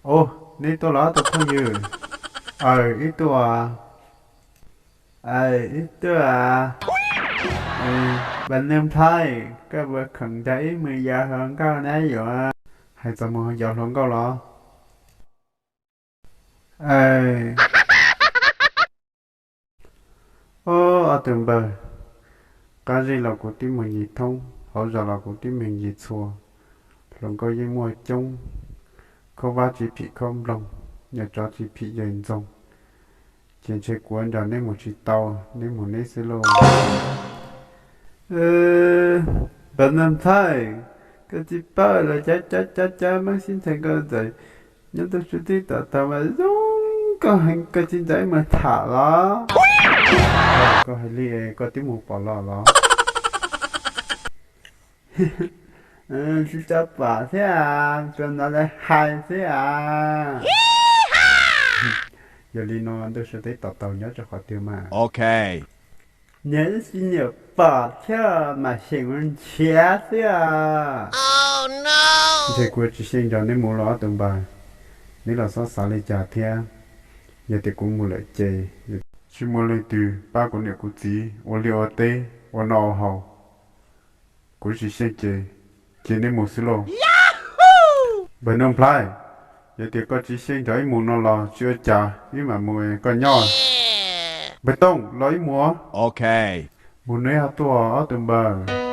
Ua, neb tuaj los ob tug phooj ywg? Aw, ib tug. Aw, ib tug a. Npawg Neej Nplhaib, koj puas khoom nrog wb mus yos hluas nkauj na yuav? Hais txog mus yos hluas nkauj los? Aw. Ob, ob tug npawg, qab zej los kuv twb mus ncig thoob, hauv zos los kuv twb mus ncig txhua, hluas nkauj yeej muaj coob, khaub vab tsis phim khaub nploog, nyuam tsov tsis phim yawg ntxoog, ces ntshe kuv nrog neb mus tsis tau, neb mus neb xwb lauj. Npawg Neej Nplhaib, koj tsis paub los cov cov cov cov Hmoob sib ntxhais nkauj ntxawm nyob ntuj sua teb tom tau mas zoo nkauj heev, koj tsis nrog wb mus tham los? Koj hais li koj twb mus pom los los? Tsis tau pom thiab, tsuas hnov lawv hais xwb a. Yog li no ntuj sua teb tom tau nyob rau qhov twg mas? Niag wb tsis nyiam pom thiab mas xyeem ua nrhiav xwb a. Ntshe kuv tsis xyeej nrog neb mus los ob tug npawg, neb los xob xav li cas thiab. Yog tias kuv mus lawm ces tsis muaj leej twg pab kuv niam kuv txiv ua liaj ua teb ua noj ua haus. Kuv tsis xyeej ces cia neb mus xwb lauj. Npawg Neej Nplhaib, yog tias koj tsis xyeej nrog wb mus no los tsis ua cas, wb mam mus, koj nyob. Npawg Tooj, los wb mus. Mus neb ho tuaj ob tug npawg.